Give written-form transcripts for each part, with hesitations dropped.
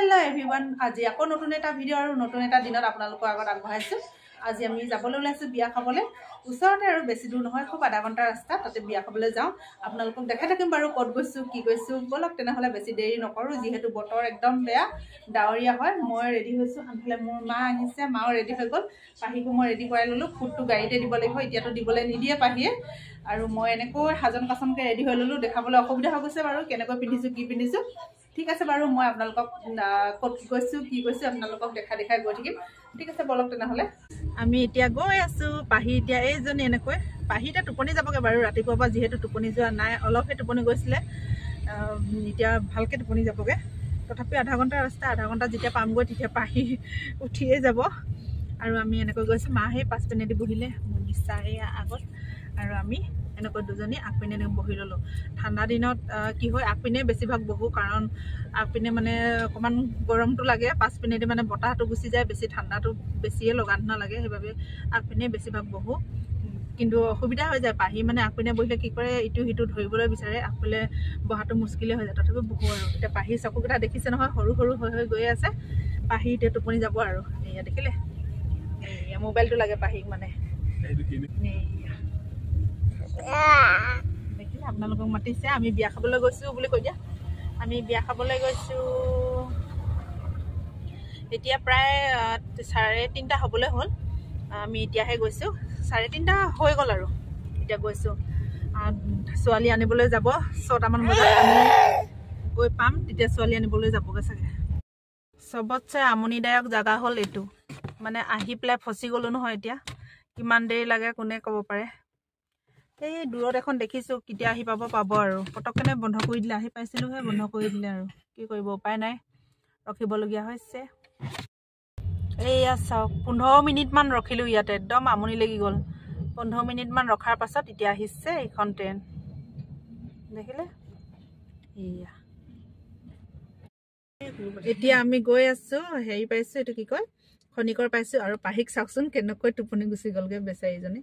Hello' everyone, আজি আকৌ নতুন এটা ভিডিঅ' আৰু নতুন এটা দিনত আপোনালোকৰ আগত আগবঢ়াইছোঁ। আজি আমি যাবলৈ ওলাইছোঁ বিয়া খাবলৈ, ওচৰতে আৰু বেছি দূৰ নহয়, খুব আধা ঘণ্টাৰ ৰাস্তা, তাতে বিয়া খাবলৈ যাওঁ। আপোনালোকক দেখাই থাকিম বাৰু ক'ত গৈছোঁ কি গৈছোঁ। ব'লক তেনেহ'লে বেছি দেৰি নকৰোঁ, যিহেতু বতৰ একদম বেয়া, ডাৱৰীয়া হয়। মই ৰেডি হৈছোঁ, আনফালে মোৰ মা আহিছে, মাও ৰেডি হৈ গ'ল। পাহীকো মই ৰেডি কৰাই ল'লোঁ। ফুডটো গাড়ীতে দিব লাগিব, এতিয়াতো দিবলৈ নিদিয়ে পাহীয়ে। আৰু মই এনেকৈ সাজন কাচনকৈ ৰেডি হৈ ল'লোঁ, দেখাবলৈ অসুবিধা হৈ গৈছে বাৰু কেনেকৈ পিন্ধিছোঁ কি পিন্ধিছোঁ। ঠিক আছে বাৰু, মই আপোনালোকক ক'ত গৈছোঁ কি গৈছোঁ আপোনালোকক দেখা দেখাই গৈ থাকিম। ঠিক আছে ব'লক তেনেহ'লে। আমি এতিয়া গৈ আছোঁ। পাহী এতিয়া এইজনী এনেকৈ, পাহী এতিয়া টোপনি যাবগৈ বাৰু, ৰাতিপুৱাৰ পৰা যিহেতু টোপনি যোৱা নাই, অলপহে টোপনি গৈছিলে, এতিয়া ভালকৈ টোপনি যাবগৈ। তথাপি আধা ঘণ্টা ৰাস্তা, আধা ঘণ্টা যেতিয়া পামগৈ তেতিয়া পাহী উঠিয়ে যাব। আৰু আমি এনেকৈ গৈছোঁ, মা সেই পাছপিনেদি বহিলে, মোৰ নিচা এয়া আগত, আৰু আমি এনেকৈ দুজনী আগপিনে এনেকৈ বহি ল'লোঁ। ঠাণ্ডা দিনত কি হয়, আগপিনে বেছিভাগ বহোঁ, কাৰণ আগপিনে মানে অকণমান গৰমটো লাগে, পাছপিনেদি মানে বতাহটো গুচি যায়, বেছি ঠাণ্ডাটো বেছিয়ে লগা নিচিনা লাগে, সেইবাবে আগপিনে বেছিভাগ বহোঁ। কিন্তু অসুবিধা হৈ যায়, পাহি মানে আগপিনে বহিলে কি কৰে, ইটো সিটো ধৰিবলৈ বিচাৰে, আগফালে বহাটো মুস্কিলে হৈ যায়, তথাপিও বহোঁ আৰু। এতিয়া পাহিৰ চকুকেইটা দেখিছে নহয়, সৰু সৰু হৈ হৈ গৈ আছে। পাহি এতিয়া টোপনি যাব আৰু। এয়া দেখিলে, এয়া মোবাইলটো লাগে পাহিক মানে। দেখিলে আপোনালোকক মাতিছে, আমি বিয়া খাবলৈ গৈছোঁ বুলি কৈ দিয়া, আমি বিয়া খাবলৈ গৈছোঁ। এতিয়া প্ৰায় 3:30 হ'বলৈ হ'ল, আমি এতিয়াহে গৈছোঁ, 3:30 হৈ গ'ল আৰু এতিয়া গৈছোঁ। ছোৱালী আনিবলৈ যাব 6টামান বজাত আমি গৈ পাম, তেতিয়া ছোৱালী আনিবলৈ যাবগৈ চাগে। চবতছে আমনিদায়ক জেগা হ'ল এইটো, মানে আহি পেলাই ফচি গ'লোঁ নহয়, এতিয়া কিমান দেৰি লাগে কোনে ক'ব পাৰে। এই দূৰত এখন দেখিছোঁ, কেতিয়া আহি পাব পাব আৰু, পটককেনে বন্ধ কৰি দিলে, আহি পাইছিলোঁহে বন্ধ কৰি দিলে আৰু কি কৰিব, উপায় নাই, ৰখিবলগীয়া হৈছে। এইয়া চাওক, 15 মিনিটমান ৰখিলোঁ ইয়াতে, একদম আমনি লাগি গ'ল। 15 মিনিটমান ৰখাৰ পাছত এতিয়া আহিছে এইখন ট্ৰেইন, দেখিলে। এইয়া এতিয়া আমি গৈ আছোঁ, হেৰি পাইছোঁ, এইটো কি কয়, খনিকৰ পাইছোঁ। আৰু পাহীক চাওকচোন কেনেকৈ টোপনি গুচি গ'লগৈ বেচাৰীজনী।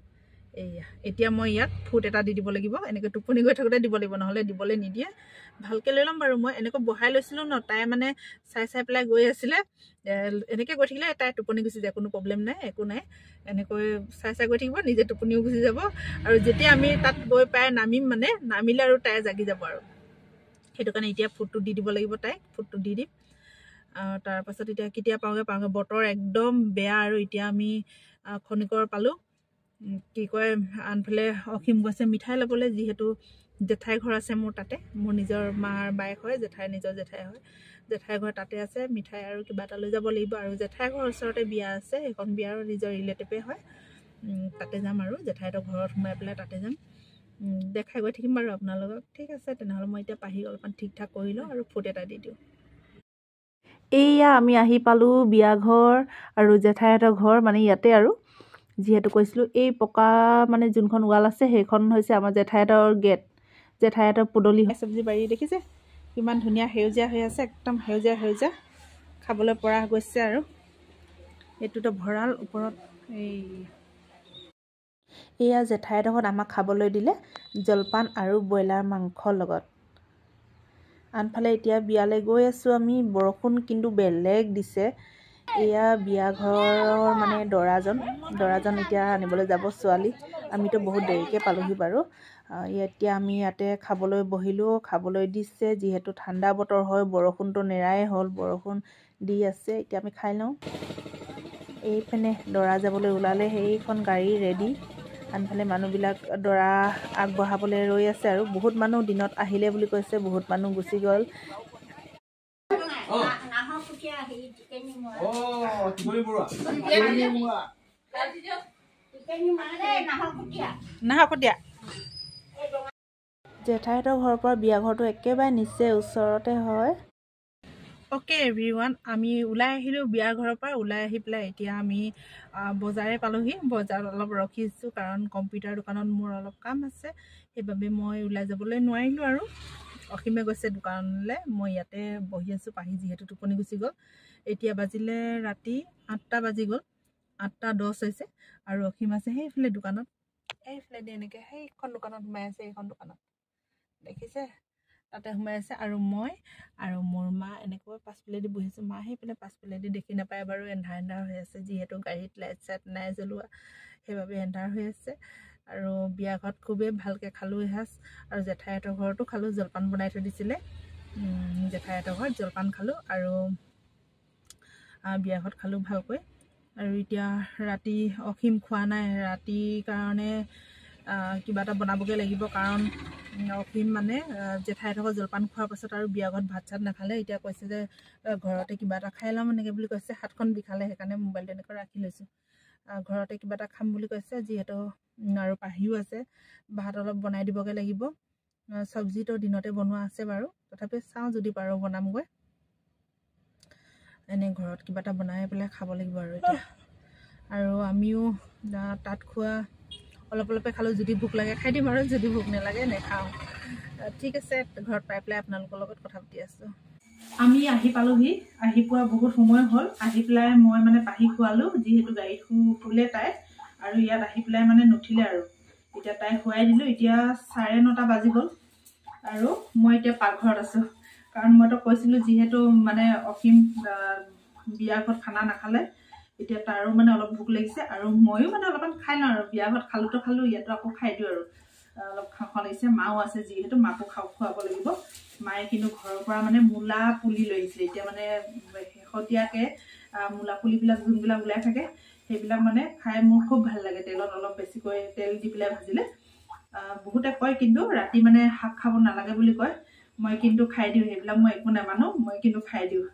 এইয়া এতিয়া মই ইয়াক ফুট এটা দি দিব লাগিব, এনেকৈ টোপনি গৈ থাকোঁতে দিব লাগিব, নহ'লে দিবলৈ নিদিয়ে। ভালকৈ লৈ ল'ম বাৰু, মই এনেকৈ বহাই লৈছিলোঁ ন, তাই মানে চাই চাই পেলাই গৈ আছিলে। এনেকৈ গৈ থাকিলে তাই টোপনি গুচি যায়, কোনো প্ৰব্লেম নাই, একো নাই, এনেকৈ চাই চাই গৈ থাকিব, নিজে টোপনিও গুচি যাব। আৰু যেতিয়া আমি তাত গৈ পাই নামিম, মানে নামিলে আৰু তাই জাগি যাব আৰু, সেইটো কাৰণে এতিয়া ফুটটো দি দিব লাগিব তাইক, ফুটটো দি দিম। তাৰপাছত এতিয়া কেতিয়া পাওঁগৈ পাওঁগৈ, বতৰ একদম বেয়া। আৰু এতিয়া আমি খনিকৰ পালোঁ, কি কয়, আনফালে অসীম গৈছে মিঠাই ল'বলৈ, যিহেতু জেঠাই ঘৰ আছে মোৰ তাতে, মোৰ নিজৰ মাৰ বায়েক হয়, জেঠাই নিজৰ জেঠাই হয়, জেঠাই ঘৰ তাতে আছে, মিঠাই আৰু কিবা এটা লৈ যাব লাগিব। আৰু জেঠাই ঘৰৰ ওচৰতে বিয়া আছে, সেইখন বিয়াৰো নিজৰ ৰিলেটিভে হয়, তাতে যাম আৰু জেঠাইহঁতৰ ঘৰত সোমাই পেলাই তাতে যাম, দেখাই গৈ থাকিম বাৰু আপোনালোকক। ঠিক আছে তেনেহ'লে, মই এতিয়া পাহি অলপমান ঠিক ঠাক কৰি লওঁ আৰু ফুট এটা দি দিওঁ। এইয়া আমি আহি পালোঁ বিয়াঘৰ আৰু জেঠাইহঁতৰ ঘৰ, মানে ইয়াতে আৰু যিহেতু কৈছিলোঁ এই পকা মানে যোনখন ৱাল আছে সেইখন হৈছে আমাৰ জেঠাইহঁতৰ গেট, জেঠাইহঁতৰ পদূলি। চব্জি বাৰী দেখিছে কিমান ধুনীয়া সেউজীয়া হৈ আছে, একদম সেউজীয়া সেউজীয়া, খাবলৈ পৰা গৈছে আৰু। এইটোতো ভঁৰাল ওপৰত। এই এয়া জেঠাইহঁতৰ ঘৰত আমাক খাবলৈ দিলে জলপান আৰু ব্ৰইলাৰ মাংসৰ লগত। আনফালে এতিয়া বিয়ালৈ গৈ আছোঁ আমি, বৰষুণ কিন্তু বেলেগ দিছে। এয়া বিয়া ঘৰৰ মানে দৰাজন, দৰাজন এতিয়া আনিবলৈ যাব ছোৱালী, আমিতো বহুত দেৰিকৈ পালোহি বাৰু। এতিয়া আমি ইয়াতে খাবলৈ বহিলোঁ, খাবলৈ দিছে, যিহেতু ঠাণ্ডা বতৰ হয়, বৰষুণটো নেৰাই হ'ল, বৰষুণ দি আছে, এতিয়া আমি খাই লওঁ। এইপিনে দৰা যাবলৈ ওলালে, সেইখন গাড়ী ৰেডি। আনফালে মানুহবিলাক দৰা আগবঢ়াবলৈ ৰৈ আছে আৰু বহুত মানুহ দিনত আহিলে বুলি কৈছে, বহুত মানুহ গুচি গ'ল। জেঠাইহঁতৰ ঘৰৰ পৰা বিয়া ঘৰটো একেবাৰে নিচে ওচৰতে হয়। অ'কে এভৰিৱান, আমি ওলাই আহিলোঁ বিয়াৰ ঘৰৰ পৰা, ওলাই আহি পেলাই এতিয়া আমি বজাৰে পালোহি। বজাৰত অলপ ৰখিছোঁ, কাৰণ কম্পিউটাৰ দোকানত মোৰ অলপ কাম আছে, সেইবাবে মই ওলাই যাবলৈ নোৱাৰিলোঁ আৰু। অসীমে গৈছে দোকানলৈ, মই ইয়াতে বহি আছোঁ, পাহি যিহেতু টোপনি গুচি গ'ল। এতিয়া বাজিলে ৰাতি 8টা বাজি গ'ল, 8:10 হৈছে। আৰু অসীম আছে সেইফালে দোকানত, এইফালেদি এনেকৈ সেইখন দোকানত সোমাই আছে, এইখন দোকানত দেখিছে। তাতে সোমাই আছে। আৰু মই আৰু মোৰ মা এনেকৈ পাছফালেদি বহিছোঁ। মা সেইপিনে পাছফালেদি দেখি নাপায় বাৰু, এন্ধাৰ এন্ধাৰ হৈ আছে, যিহেতু গাড়ীত লাইট চাইট নাই জ্বলোৱা, সেইবাবে এন্ধাৰ হৈ আছে। আৰু বিয়া ঘৰত খুবেই ভালকৈ খালোঁ এসাঁজ। আৰু জেঠাইহঁতৰ ঘৰতো খালোঁ, জলপান বনাই থৈ দিছিলে। জেঠাইহঁতৰ ঘৰত জলপান খালোঁ আৰু বিয়া ঘৰত খালোঁ ভালকৈ। আৰু এতিয়া ৰাতি অসীম খোৱা নাই, ৰাতিৰ কাৰণে কিবা এটা বনাবগৈ লাগিব, কাৰণ অসীম মানে জেঠাইহঁতৰ ঘৰত জলপান খোৱাৰ পাছত আৰু বিয়া ঘৰত ভাত চাত নাখালে। এতিয়া কৈছে যে ঘৰতে কিবা এটা খাই ল'ম এনেকৈ বুলি কৈছে। হাতখন বিষালে, সেইকাৰণে মোবাইলটো এনেকৈ ৰাখি লৈছোঁ। ঘৰতে কিবা এটা খাম বুলি কৈছে, যিহেতু আৰু পাহিও আছে, ভাত অলপ বনাই দিবগৈ লাগিব। চব্জিটো দিনতে বনোৱা আছে বাৰু, তথাপি চাওঁ যদি পাৰোঁ বনামগৈ। এনেই ঘৰত কিবা এটা বনাই পেলাই খাব লাগিব আৰু এতিয়া। আৰু আমিও তাত খোৱা অলপ অলপে খালোঁ, যদি ভোক লাগে খাই দিম আৰু যদি ভোক নালাগে নেখাওঁ। ঠিক আছে, ঘৰত পাই পেলাই আপোনালোকৰ লগত কথা পাতি আছোঁ। আমি আহি পালোহি, আহি পোৱা বহুত সময় হ'ল। আহি পেলাই মই মানে পাহি খোৱালোঁ, যিহেতু গাড়ীত শুলে তাই, আৰু ইয়াত আহি পেলাই মানে নুঠিলে আৰু এতিয়া তাই শুৱাই দিলোঁ। এতিয়া 9:30 বাজি গ'ল আৰু মই এতিয়া পাকঘৰত আছোঁ, কাৰণ মইতো কৈছিলোঁ যিহেতু মানে অসীম বিয়া ঘৰত খানা নাখালে, এতিয়া তাৰো মানে অলপ ভোক লাগিছে আৰু ময়ো মানে অলপমান খাই লওঁ আৰু। বিয়া ঘৰত খালোঁতো খালোঁ, ইয়াতো আকৌ খাই দিওঁ আৰু অলপ খাওঁ লাগিছে। মাও আছে যিহেতু, মাকো খুৱাব লাগিব। মায়ে কিন্তু ঘৰৰ পৰা মানে মূলা পুলি লৈ আহিছিলে। এতিয়া মানে শেহতীয়াকৈ মূলা পুলিবিলাক যোনবিলাক ওলাই থাকে সেইবিলাক মানে খাই মোৰ খুব ভাল লাগে। তেলত অলপ বেছিকৈ তেল দি পেলাই ভাজিলে। বহুতে কয় কিন্তু ৰাতি মানে শাক খাব নালাগে বুলি কয়, মই কিন্তু খাই দিওঁ সেইবিলাক, মই একো নামানো, মই কিন্তু খাই দিওঁ।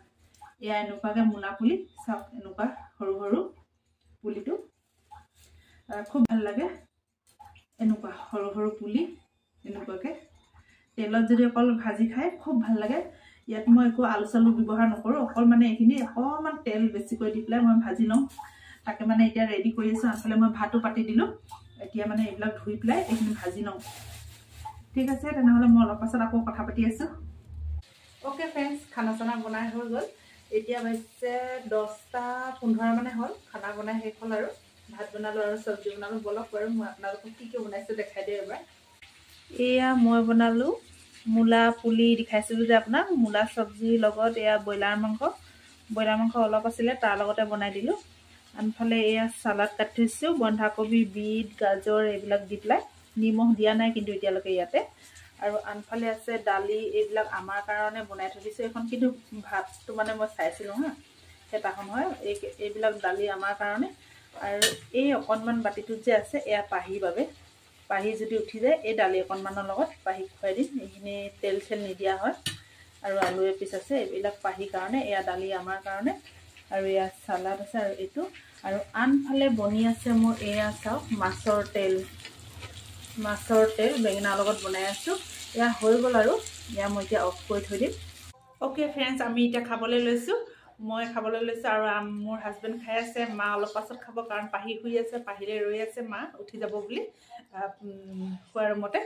এয়া এনেকুৱাকৈ মূলা পুলি চাওক, এনেকুৱা সৰু সৰু পুলিটো খুব ভাল লাগে। এনেকুৱা সৰু সৰু পুলি এনেকুৱাকৈ তেলত যদি অকল ভাজি খায় খুব ভাল লাগে। ইয়াত মই একো আলু চালু ব্যৱহাৰ নকৰোঁ, অকল মানে এইখিনি অকণমান তেল বেছিকৈ দি পেলাই মই ভাজি লওঁ। তাকে মানে এতিয়া ৰেডি কৰি আছোঁ। আচলতে মই ভাতো পাতি দিলোঁ, এতিয়া মানে এইবিলাক ধুই পেলাই এইখিনি ভাজি লওঁ। ঠিক আছে, তেনেহ'লে মই অলপ পাছত আকৌ কথা পাতি আছোঁ। অ'কে ফ্ৰেণ্ডছ, খানা চানা বনাই হৈ গ'ল। এতিয়া বাজিছে 10:15 মানে হ'ল। খানা বনাই শেষ হ'ল আৰু ভাত বনালোঁ আৰু চব্জি বনালোঁ। বলক বাৰু মই আপোনালোকক কি কি বনাইছোঁ দেখাই দিওঁ এবাৰ। এয়া মই বনালোঁ মূলা পুলি, দেখাইছিলোঁ যে আপোনাক, মূলা চব্জিৰ লগত এয়া ব্ৰইলাৰ মাংস, ব্ৰইলাৰ মাংস অলপ আছিলে তাৰ লগতে বনাই দিলোঁ। আনফালে এয়া চালাড কাটি থৈছোঁ, বন্ধাকবি, বিট, গাজৰ এইবিলাক দি পেলাই, নিমখ দিয়া নাই কিন্তু এতিয়ালৈকে ইয়াতে। আৰু আনফালে আছে দালি, এইবিলাক আমাৰ কাৰণে বনাই থৈ দিছোঁ। এইখন কিন্তু ভাতটো মানে মই চাইছিলোঁ হা, হেতাখন হয়। এইবিলাক দালি আমাৰ কাৰণে। আৰু এই অকণমান বাতিটোত যে আছে এয়া পাহিৰ বাবে, পাহি যদি উঠি যায় এই দালি অকণমানৰ লগত পাহিক খুৱাই দিম। এইখিনি তেল চেল নিদিয়া হয়। আৰু আলু এপিচ আছে, এইবিলাক পাহিৰ কাৰণে। এয়া দালি আমাৰ কাৰণে। আৰু এয়া চালাড আছে আৰু এইটো। আৰু আনফালে বনি আছে মোৰ এয়া চাওক মাছৰ তেল, মাছৰ তেল বেঙেনাৰ লগত বনাই আছোঁ। এয়া হৈ গ'ল আৰু এয়া মই এতিয়া অফ কৰি থৈ দিম। অ'কে ফ্ৰেণ্ডছ, আমি এতিয়া খাবলৈ লৈছোঁ। মই খাবলৈ লৈছোঁ আৰু মোৰ হাজবেণ্ড খাই আছে। মা অলপ পাছত খাব, কাৰণ পাহি শুই আছে, পাহিৰে ৰৈ আছে মা উঠি যাব বুলি খোৱাৰ ৰুমতে।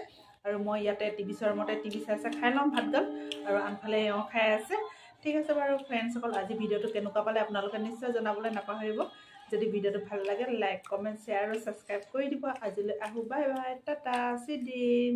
আৰু মই ইয়াতে টিভি চোৱাৰ ৰুমতে টিভি চাই চাই খাই ল'ম ভাতগাল, আৰু আনফালে এওঁ খাই আছে। ঠিক আছে বাৰু ফ্ৰেণ্ডছসকল, আজি ভিডিঅ'টো কেনেকুৱা পালে আপোনালোকে নিশ্চয় জনাবলৈ নাপাহৰিব। যদি ভিডিঅ'টো ভাল লাগে লাইক, কমেণ্ট, শ্বেয়াৰ আৰু ছাবস্ক্ৰাইব কৰি দিব। আজিলৈ আহোঁ, বাই বাই, টাটা, চি দিম।